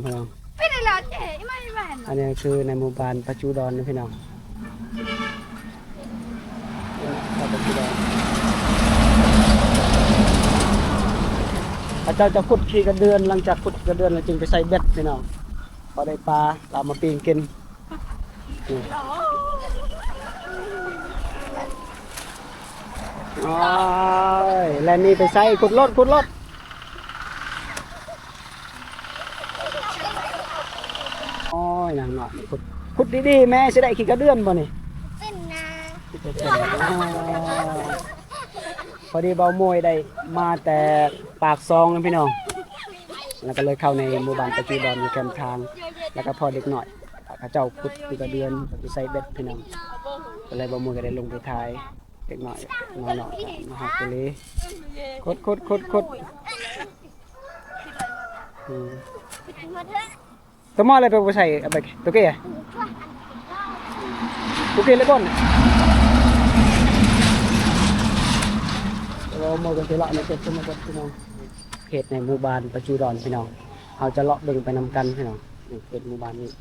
ພີ່ນ້ອງ ເປັນໄດ້ແລ້ວເຈ້ ອີ່ມາ ອີ່ມາ ອັນນີ້ຄືໃນໝູ່ບ້ານປະຈູດອນນະພີ່ນ້ອງ ປະຈູດອນ ເຂົາເຈົ້າຈະຂຸດຂີ້ກະເດືອນ ຫຼັງຈາກຂຸດຂີ້ກະເດືອນແລ້ວຈຶ່ງໄປໃສ່ເບັດພີ່ນ້ອງ ພໍໄດ້ປາ ເອົາມາປີ້ງກິນ. ໂອ້ຍ ແລ່ນໜີໄປໃສ? ຂຸດໂລດ ຂຸດໂລດ. ໂອ້ຍ ນາງນ້ອຍ ຂຸດ ຂຸດດີໆ ແມ່ ຊິໄດ້ຂີ້ກະເດືອນບໍ່ນີ້? ເປັນນາ. ອໍ ພໍດີບ່າວໂມຍໄດ້ມາແຕ່ປາກຊ່ອງນະພີ່ນ້ອງ ແລ້ວກໍເລີຍເຂົ້າໃນໝູ່ບ້ານປະຈູດອນຢູ່ແຄມທາງ ແລ້ວກໍພໍເດັກນ້ອຍ ເຂົາເຈົ້າຂຸດຂີ້ກະເດືອນ ເຂົາເຈົ້າໃສ່ເບັດພີ່ນ້ອງ ກໍເລີຍບ່າວໂມຍກໍໄດ້ລົງໄປຖ່າຍເດັກນ້ອຍ ນ້ອງໆ ໜ້າຮັກອີ່ຫຼີ ຂຸດ ຂຸດ ຂຸດ ຂຸດ ອືມ ໂຕມາເລີຍໄປບໍ່ໃສ່ ເອົາໄປໂຕເກ ໂຕເກເລີຍບ່ອນ ໂອ້ ໝົດກັນເສຍລະ ເກັບຂຶ້ນມາເບິດພີ່ນ້ອງ ເຂດໃນໝູ່ບ້ານປະຈູດອນພີ່ນ້ອງ ເຮົາຈະເລາະເບິ່ງໄປນຳກັນພີ່ນ້ອງ ເຂດໝູ່ບ້ານນີ້.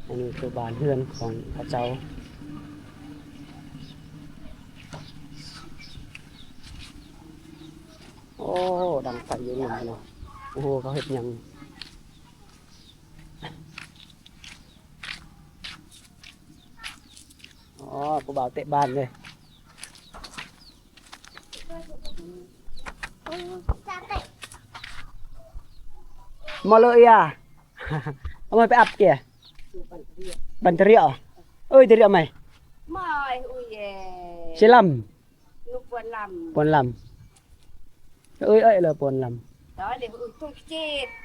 ອັນນີ້ຄືບ້ານເຮືອນຂອງເຂົາເຈົ້າ. ໂອ້ ດັງໄຟຢູ່ນີ້ເນາະ. ໂອ້ ເຂົາເຮັດຫຍັງ? ອໍ ຜູ້ບ່າວເຕະບານເດ້. ມາເລີຍອາ ເອົາມາໄປອັບເກຍ ບັນຕະເຣຍ ເອີຍ ຕະເຣຍໃໝ່ ເຊລຳ ປວນລຳ ເອີຍ ເອີຍ ເລີ ປວນລຳ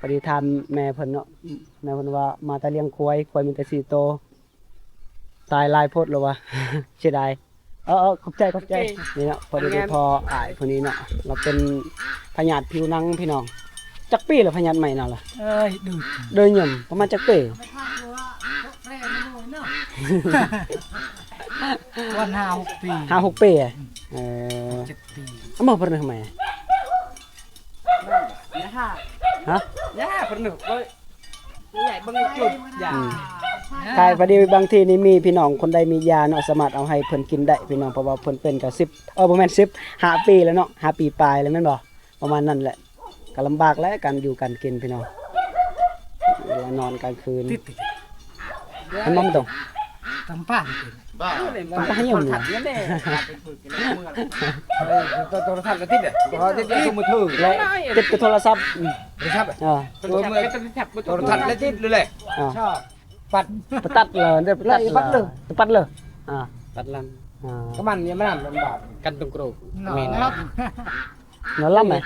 ພໍດີຖາມແມ່ເພິ່ນເນາະ ແມ່ເພິ່ນວ່າມາແຕ່ລ້ຽງຄວາຍ ຄວາຍມີແຕ່ສີ່ໂຕ ຕາຍຫຼາຍໂພດແລ້ວວ່າ ເສຍດາຍ. ເອີ ເອີ ຂອບໃຈ ຂອບໃຈ. ນີ້ເນາະ ພໍດີໄດ້ພໍ້ອ້າຍຜູ້ນີ້ເນາະ ລາວເປັນພະຍາດຜິວໜັງພີ່ນ້ອງ. ຈັກປີແລ້ວພະຍາດໃໝ່ນະລະ? ເອີຍ ເດີຍຍົມ ປະມານຈັກປີ? ປະມານຫ້າຫົກປີ ຫ້າຫົກປີ. ເອີ ເຈັດປີ. ອາ ບໍ່ເພິ່ນທຳໄມ? ຮະ? ອືມ ກາຍພໍດີບາງທີນີ້ມີພີ່ນ້ອງຄົນໃດມີຢາເນາະ ສາມາດເອົາໃຫ້ເພິ່ນກິນໄດ້ພີ່ນ້ອງ ເພາະວ່າເພິ່ນເປັນກໍສິບ ເອີ ບໍ່ແມ່ນສິບ ຫ້າປີແລ້ວເນາະ ຫ້າປີປາຍແລ້ວແມ່ນບໍ່? ປະມານນັ້ນແຫຼະ ກໍລຳບາກແຫຼະ ການຢູ່ການກິນພີ່ນ້ອງ ເວລານອນກາງຄືນ ເຫັນບໍ່ ມັນຕ້ອງ ຕຳປາ ປາໃຫ້ຍົມ ໂທລະທັດລະຕິດເດ້ ແລະ ຕິດກັບໂທລະສັບ ໂທລະສັບ ເອີ ໂທລະທັດລະຕິດເລີຍ ເອີ ປັດ ປັດຕັດເລີຍ ປັດຕັດເລີຍ ປັດເລີຍ ອາ ປັດລຳ ອາ ກະມັນນີ້ມັນລຳບາກ ກັນຕົງໂກຣກ ແມ່ນ ນອນລຳໄໝ? ເອີ ແມ່ນ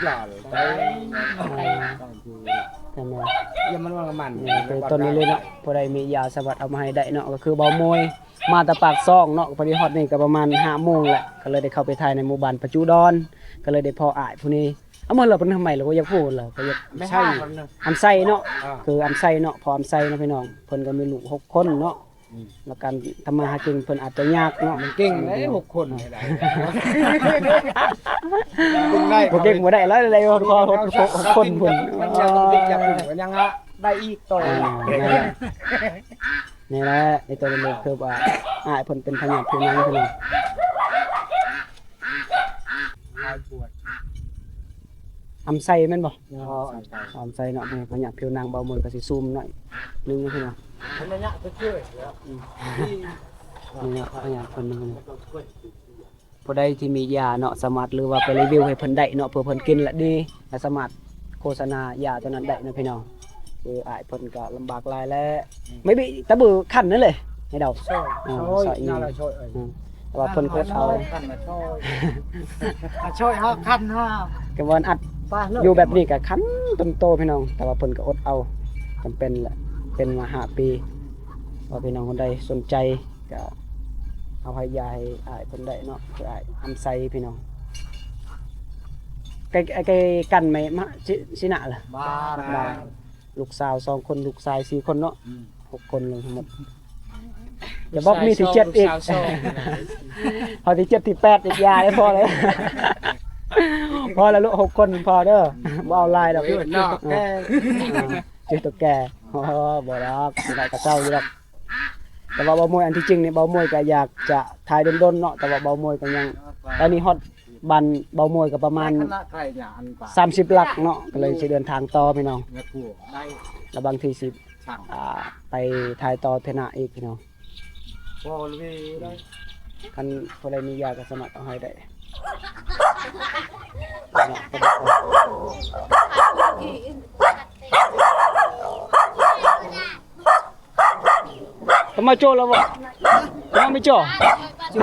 ຢ່າມັນວ່າມັນ ເອີ ຕົນນີ້ເລີຍເນາະ ຜູ້ໃດມີຢາສາມາດເອົາມາໃຫ້ໄດ້ເນາະ ກໍຄືບ່າວໂມຍ ມາແຕ່ປາກຊ່ອງເນາະ ພໍດີຮອດນີ້ກໍປະມານຫ້າໂມງແຫຼະ ກໍເລີຍໄດ້ເຂົ້າໄປຖ່າຍໃນໝູ່ບ້ານປະຈູດອນ ກໍເລີຍໄດ້ພໍ້ອ້າຍຜູ້ນີ້. ເອົາມາລະເພິ່ນທຳໄມລະ ບໍ່ຢາກຮູ້ລະ ບໍ່ຢາກໃສ່ ອຳໄຊເນາະ ອາ ຄືອຳໄຊເນາະ ພໍອຳໄຊເນາະພີ່ນ້ອງ ເພິ່ນກໍມີລູກຫົກຄົນເນາະ ອືມ ແລ້ວການທຳມາຫາກິນເພິ່ນອາດຈະຍາກເນາະ ມັນເກັ່ງເດ້ ຫົກຄົນ ເກັ່ງໄດ້ ບໍ່ເກັ່ງບໍ່ໄດ້ແລ້ວ ໄດ້ຫົກຄົນພຸ້ນ ມັນຍັງໄດ້ອີກຕໍ່ ນີ້ແຫຼະ ໄອ້ຕົວນີ້ຄືວ່າ ອ້າຍເພິ່ນເປັນພະຍາດຜິວໜັງພີ່ນ້ອງ ອຳໄຊແມ່ນບໍ່? ອໍ ອຳໄຊເນາະ ພະຍາດຜິວໜັງ ບ່າວໂມຍກໍຊິຊູມໜ້ອຍໜຶ່ງເນາະພີ່ນ້ອງ ອືມ ນີ້ເນາະ ພະຍາດເພິ່ນ ຜູ້ໃດທີ່ມີຢາເນາະ ສາມາດ ຫຼືວ່າໄປຣີວິວໃຫ້ເພິ່ນໄດ້ເນາະ ເພື່ອເພິ່ນກິນລະດີ ລະສາມາດໂຄສະນາຢາຕົວນັ້ນໄດ້ເນາະພີ່ນ້ອງ ຄືອ້າຍເພິ່ນກໍລຳບາກຫຼາຍແລ້ວ ອືມ ໄມ້ບິ ຕະບື ຄັນນັ້ນເລີຍ ໃຫ້ເດົາ ຊອຍ ເອີ ຊອຍ ຊອຍອີ່ຫຍັງ ອືມ ແຕ່ວ່າເພິ່ນກໍອົດເອົາ ຄັນນະຊອຍ ອາ ຊອຍເຮົາຄັນເຮົາ ກໍວ່າອັດ ຢູ່ແບບນີ້ກໍຄັນຕົນໂຕພີ່ນ້ອງ ແຕ່ວ່າເພິ່ນກໍອົດເອົາ ຈຳເປັນແຫຼະ ເປັນມາຫ້າປີ ວ່າພີ່ນ້ອງຄົນໃດສົນໃຈ ກະເອົາໃຫ້ຢາໃຫ້ອ້າຍເພິ່ນໄດ້ເນາະ ຄືອ້າຍອຳໄຊພີ່ນ້ອງ ໃກ້ ໃກ້ກັນໄໝ ມາ ຊິ ຊິນະລະ ບ້ານ ລູກສາວສອງຄົນ ລູກຊາຍສີ່ຄົນເນາະ ອືມ ຫົກຄົນລົງທັງໝົດ ຢ່າບອກມີທີເຈັດອີກ ເຮົາທີເຈັດທີແປດອີກ ຢ່າໄດ້ ພໍແລ້ວ ພໍແລ້ວລູກ ຫົກຄົນພໍເດີ ບໍ່ເອົາຫຼາຍດອກ ເນາະ ເອີ ຈື່ຕົວແກ່ ໂອ້ ບໍ່ດອກ ຊິໄດ້ກະເຊົາຢູ່ດອກ ແຕ່ວ່າເບົາມວຍ ອັນທີ່ຈິງນີ້ເບົາມວຍກະຢາກຈະຖ່າຍດົນໆເນາະ ແຕ່ວ່າເບົາມວຍກະຍັງ ຕອນນີ້ຮອດ ບ້ານເບົາມວຍກໍປະມານສາມສິບຫຼັກເນາະ ກໍເລີຍຊິເດີນທາງຕໍ່ພີ່ນ້ອງ ແລ້ວບາງທີຊິ ອ່າ ໄປຖ່າຍຕໍ່ເທື່ອໜ້າອີກພີ່ນ້ອງ ຄັນຜູ້ໃດມີຢາກໍສາມາດເອົາໃຫ້ໄດ້. ກະມາໂຈລະວະ ກະມາມີໂຈ ໂຈ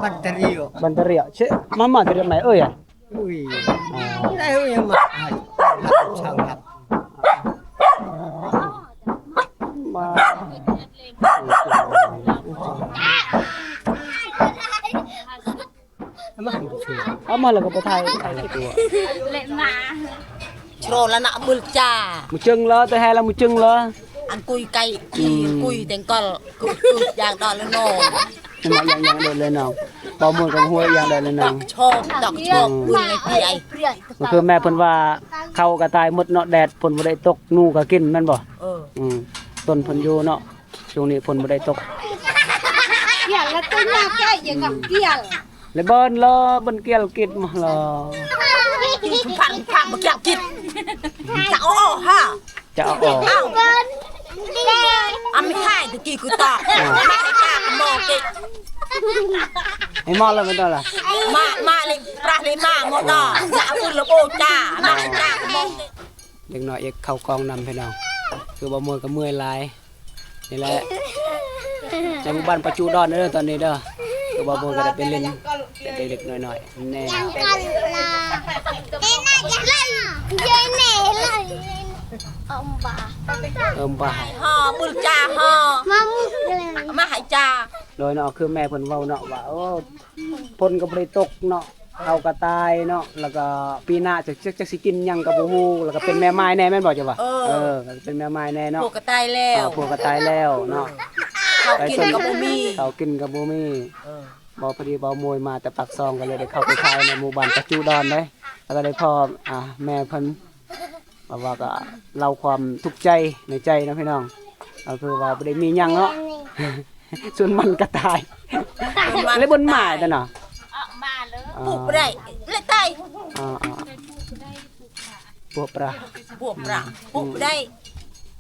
ບັນຕະເຣຍ ບັນຕະເຣຍ ເຊ ມາ ມາແຕ່ໃດ ເອີຍ ອຸ້ຍ ໄດ້ເອີຍ ມາ ມາ ເອົາມາແລ້ວກໍໄປຖ່າຍ ເລະມາ ໂຊລະນະ ມືລະຈາ ມືຈຶງເລີ ແຕ່ແຮລະມືຈຶງເລີ ອັນກຸຍໄກ່ ອືມ ກຸຍແຕງກອລ ກຸຍ ກຸຍຢ່າງດອດເລີນ້ອງ ເຫັນບໍ່ ຢ່າງ ຢ່າງໂດດເລີນ້ອງ ເບົາມວຍກໍຮູ້ຢ່າງໂດດເລີນ້ອງ ຊອບດອກ ອືມ ຊອບ ກຸຍເລີຍ ກໍຄືແມ່ເພິ່ນວ່າ ເຂົ້າກໍຕາຍໝົດເນາະ ແດດຝົນບໍ່ໄດ້ຕົກ ໜູກໍກິນແມ່ນບໍ່ ເອີ ອືມ ຕົ້ນເພິ່ນຢູ່ເນາະ ຊ່ວງນີ້ຝົນບໍ່ໄດ້ຕົກ ກຽນລະຕົວຍາແກ່ຍັງກັບກຽນ ແລະເບິ່ນລະ ເບິ່ນກຽນກິນມາລະ ພັນ ພັນບໍ່ກຽນກິນ ຈະເອົາອອກຫາ ຈະເອົາອອກ ເອົາ ອາ ມີໃຜຕະກີ້ຄືຕອກ ມາໃຫ້ຕາກະມອງຕິ ໃຫ້ມອງລະ ມັນຕອນລະ ມາ ມາເລີຍ ປາເລີຍມາໝົດດອກ ຈະເອົາຄືລະໂອຈາ ມາໃຫ້ຕາກະມອງຕິ ເດັກນ້ອຍເອກເຂົ້າກ້ອງນຳພີ່ນ້ອງ ຄືບໍ່ເມື່ອຍກໍເມື່ອຍຫຼາຍ ນີ້ແຫຼະ ໃນໝູ່ບ້ານປະຈູດອນເດີ ຕອນນີ້ເດີ ຄືບໍ່ເມື່ອຍກໍໄດ້ໄປຫຼິ້ນ ເປັນເດັກໆນ້ອຍໆແນ່ ເອີມປາ ເອີມປາ ຫໍ ບຸນຈາ ຫໍ ມາໃຫ້ຈາ ໂດຍເນາະ ຄືແມ່ເພິ່ນເວົ້າເນາະວ່າ ໂອ້ ຝົນກໍບໍ່ໄດ້ຕົກເນາະ ເຂົ້າກໍຕາຍເນາະ ແລ້ວກໍປີໜ້າຈັກ ຈັກ ຈັກຊິກິນຫຍັງກໍບໍ່ຮູ້ ແລ້ວກໍເປັນແມ່ໝ້າຍແນ່ແມ່ນບໍ່ເຈົ້າວ່າ ເອີ ເອີ ກໍເປັນແມ່ໝ້າຍແນ່ເນາະ ຜົວກໍຕາຍແລ້ວ ເອີ ຜົວກໍຕາຍແລ້ວເນາະ ເຂົ້າກິນກໍບໍ່ມີ ເຂົ້າກິນກໍບໍ່ມີ ເອີ ບໍ່ ພໍດີເບົາມວຍມາແຕ່ປາກຊ່ອງ ກໍເລີຍໄດ້ເຂົ້າໄປຖ່າຍໃນໝູ່ບ້ານປະຈູດອນເດ້ ແລ້ວກໍໄດ້ພໍ້ ອ່າ ແມ່ເພິ່ນ ເພາະວ່າກໍເລົ່າຄວາມທຸກໃຈໃນໃຈເນາະພີ່ນ້ອງ ກໍຄືວ່າບໍ່ໄດ້ມີຫຍັງເນາະ ສ່ວນມັນກໍຕາຍ ແລະບົນໝາຍແຕ່ເນາະ ອອກມາເລີຍ ປູກບໍ່ໄດ້ ແລະຕາຍ ອາ ອາ ປວກປຣາ ປວກປຣາ ປູກບໍ່ໄດ້ ອື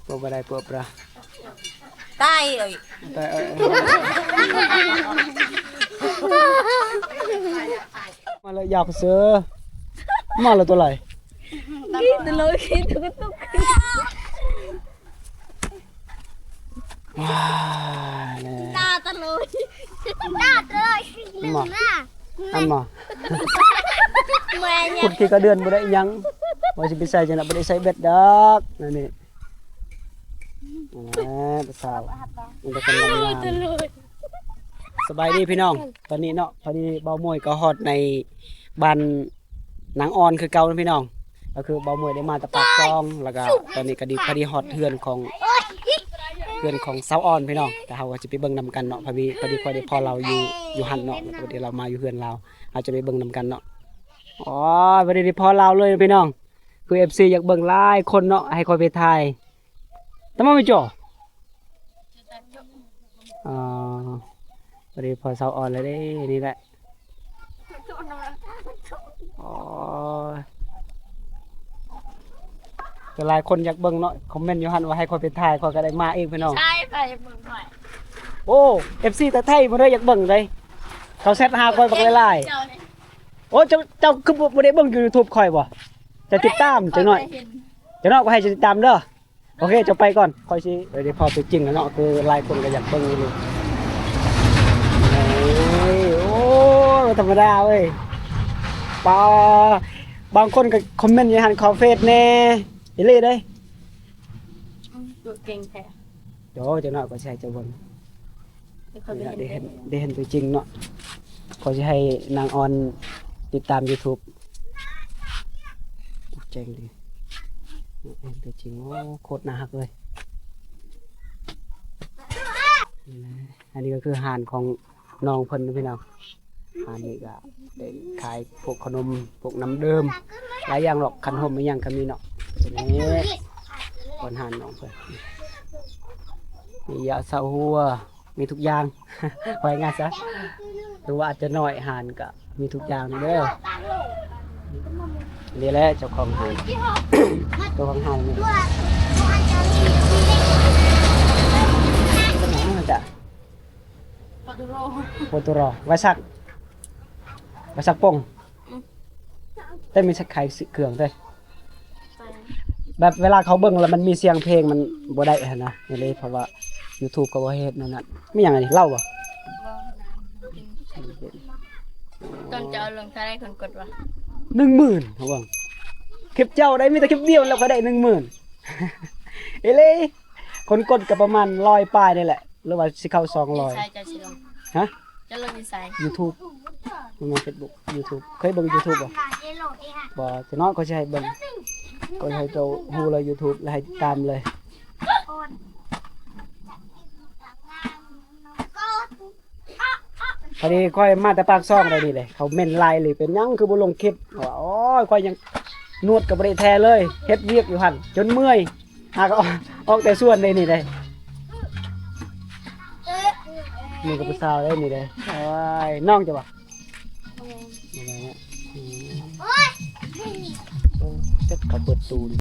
ມ ປູກບໍ່ໄດ້ ປວກປຣາ ຕາຍເອີຍ ຕາຍເອີຍ ມາແລ້ວຢາກເສືອ ມາແລ້ວຕົວຫຼາຍ ກິນຕະໂລຍ ກິນຕະກະຕຸກ ວ້າຍແລ້ວ ຕາຕະໂລຍ ຕາຕະໂລຍ ມາ ອັນມາ ແມ່ນຫຍັງ ຂຸດຂີ້ກະເດືອນບໍ່ໄດ້ຫຍັງ ວ່າຊິໄປໃສ່ຈັ່ງໃດ ບໍ່ໄດ້ໃສ່ເບັດດອກ ອັນນີ້ ແຫຼະ ຜູ້ສາວ ມັນກໍຄົນງາມໆ ສະບາຍດີພີ່ນ້ອງ ຕອນນີ້ເນາະ ພໍດີເບົາມວຍກໍຮອດໃນບ້ານນາງອ່ອນຄືເກົ່າເນາະພີ່ນ້ອງ ກໍຄືເບົາມວຍໄດ້ມາແຕ່ປາກຊ່ອງ ແລ້ວກໍຕອນນີ້ກໍດີ ພໍດີຮອດເຮືອນຂອງ ເຮືອນຂອງສາວອ່ອນພີ່ນ້ອງ ແຕ່ເຮົາກໍຈະໄປເບິ່ງນຳກັນເນາະ ພໍດີ ພໍດີຂ້ອຍໄດ້ພໍ້ລາວຢູ່ ຢູ່ຫັ້ນເນາະ ແລ້ວກໍພໍດີລາວມາຢູ່ເຮືອນລາວ ເຮົາຈະໄປເບິ່ງນຳກັນເນາະ ອໍ ພໍດີໄດ້ພໍ້ລາວເລີຍພີ່ນ້ອງ ຄືເອັຟຊີຢາກເບິ່ງຫຼາຍຄົນເນາະ ໃຫ້ຂ້ອຍໄປຖ່າຍ ຕະມາໄມຈໍ ອໍ ພໍດີພໍ້ສາວອ່ອນແລ້ວເດ້ ນີ້ແຫຼະ ອໍ ກໍຫຼາຍຄົນຢາກເບິ່ງເນາະ ຄອມເມັນຢູ່ຫັ້ນວ່າໃຫ້ຂ້ອຍໄປຖ່າຍ ຂ້ອຍກໍໄດ້ມາເອງພີ່ນ້ອງ ໃຊ່ ໃຜຢາກເບິ່ງຂ້ອຍ ໂອ້ ເອັຟຊີແຕ່ໄທພຸ້ນເດີ ຢາກເບິ່ງເດ້ ເຂົາແຊັດຫາຂ້ອຍບັກຫຼາຍໆ ໂອ້ ເຈົ້າ ເຈົ້າຄືບໍ່ ບໍ່ໄດ້ເບິ່ງຢູ່ຢູທູບຂ້ອຍບໍ່ ເຈົ້າຕິດຕາມຈັກໜ້ອຍ ຈັກໜ້ອຍຂ້ອຍໃຫ້ເຈົ້າຕິດຕາມເດີ ໂອເຄ ເຈົ້າໄປກ່ອນ ຂ້ອຍຊິ ເອີ ໄດ້ພໍ້ຕົວຈິງແລ້ວເນາະ ຄືຫຼາຍຄົນກໍຢາກເບິ່ງຢູ່ນີ້ ໂອ້ຍ ໂອ້ ບໍ່ທຳມະດາເວີຍ ປາ ບາງຄົນກໍຄອມເມັນຢູ່ຫັ້ນ ຂໍເຟສແດ່ ອີ່ຫຼີເດ້ ອືມ ຕົວເກັ່ງແທ້ ໂອ້ ຈັກໜ້ອຍຂ້ອຍຊິໃຫ້ເຈົ້າເບິ່ງ ໄດ້ເຫັນ ໄດ້ເຫັນຕົວຈິງເນາະ ຂ້ອຍຊິໃຫ້ນາງອ່ອນຕິດຕາມຢູທູບ ເກັ່ງດີ ເຫັນຕົວຈິງ ໂອ້ ໂຄດໜ້າຮັກເລີຍ. ນີ້ແຫຼະ ອັນນີ້ກໍຄືຮ້ານຂອງນ້ອງເພິ່ນເນາະພີ່ນ້ອງ. ຮ້ານນີ້ກໍໄດ້ຂາຍພວກຂະໜົມ ພວກນ້ຳດື່ມ ຫຼາຍຢ່າງດອກ ຄັນຮົ່ມອີ່ຫຍັງກໍມີເນາະ. ນີ້ບ່ອນຮ້ານນ້ອງເພິ່ນ ມີຢາຊາຫົວ ມີທຸກຢ່າງ ວ່າງ່າຍຊະ ຫຼືວ່າອາດຈະນ້ອຍ ຮ້ານກໍມີທຸກຢ່າງເດີ. ນີ້ແຫຼະເຈົ້າຂອງຮ້ານ ເຈົ້າຂອງຮ້ານນີ້ ເປັນຫຍັງຈະ ໂປໂຕໂຣ ໄວ້ຊັກ ໄວ້ຊັກໂປ່ງ ອືມ ແຕ່ມີຊັກຂາຍເຄື່ອງເດ້. ແບບເວລາເຂົາເບິ່ງແລ້ວມັນມີສຽງເພງ ມັນບໍ່ໄດ້ຫັ້ນນະ ນີ້ເລີຍ ເພາະວ່າຢູທູບກໍບໍ່ເຮັດແນວນັ້ນ. ມີຫຍັງອັນນີ້ ເຫຼົ້າບໍ່? ບໍ່ ຕ້ອງຈະເອົາລົງເທົ່າໃດຄົນກົດວະ? ໜຶ່ງໝື່ນ ເຮົາເບິ່ງຄລິບເຈົ້າໄດ້ ມີແຕ່ຄລິບດຽວແລ້ວກໍໄດ້ໜຶ່ງໝື່ນ ເອີເລີຍ. ຄົນກົດກໍປະມານຮ້ອຍປາຍນີ້ແຫຼະ ຫຼືວ່າຊິເຂົ້າສອງຮ້ອຍ. ຢູ່ໃສເຈົ້າຊິລົງ? ຮະ? ເຈົ້າລົງຢູ່ໃສ? ຢູທູບ ບໍ່ແມ່ນເຟສບຸກ ຢູທູບ. ເຄີຍເບິ່ງຢູທູບບໍ່? ບໍ່ ຈະນ້ອຍຂ້ອຍຊິໃຫ້ເບິ່ງ ຂ້ອຍໃຫ້ເຈົ້າຮູ້ເລີຍຢູທູບ ແລ້ວໃຫ້ຕິດຕາມເລີຍ. ພໍດີຂ້ອຍມາແຕ່ປາກຊ່ອງໄດ໋ນີ້ເດ້ ເຂົາເມັ້ນຫຼາຍເລີຍ ເປັນຫຍັງຄືບໍ່ລົງຄລິບ ວ່າ ໂອ້ຍ ຂ້ອຍຍັງ ໜວດກໍບໍ່ໄດ້ແທ້ເລີຍ ເຮັດວຽກຢູ່ຫັ້ນຈົນເມື່ອຍ ຫາກໍອອກ ອອກແຕ່ສວນໄດ໋ນີ້ເດ້. ນີ້ກໍຜູ້ສາວໄດ໋ນີ້ເດ້. ໂອ້ຍ ນ້ອງເຈົ້າບໍ່? ແມ່ນ ອືມ ໂອ້ຍ ຈັກເຂົາເປີດຕູ້ນີ້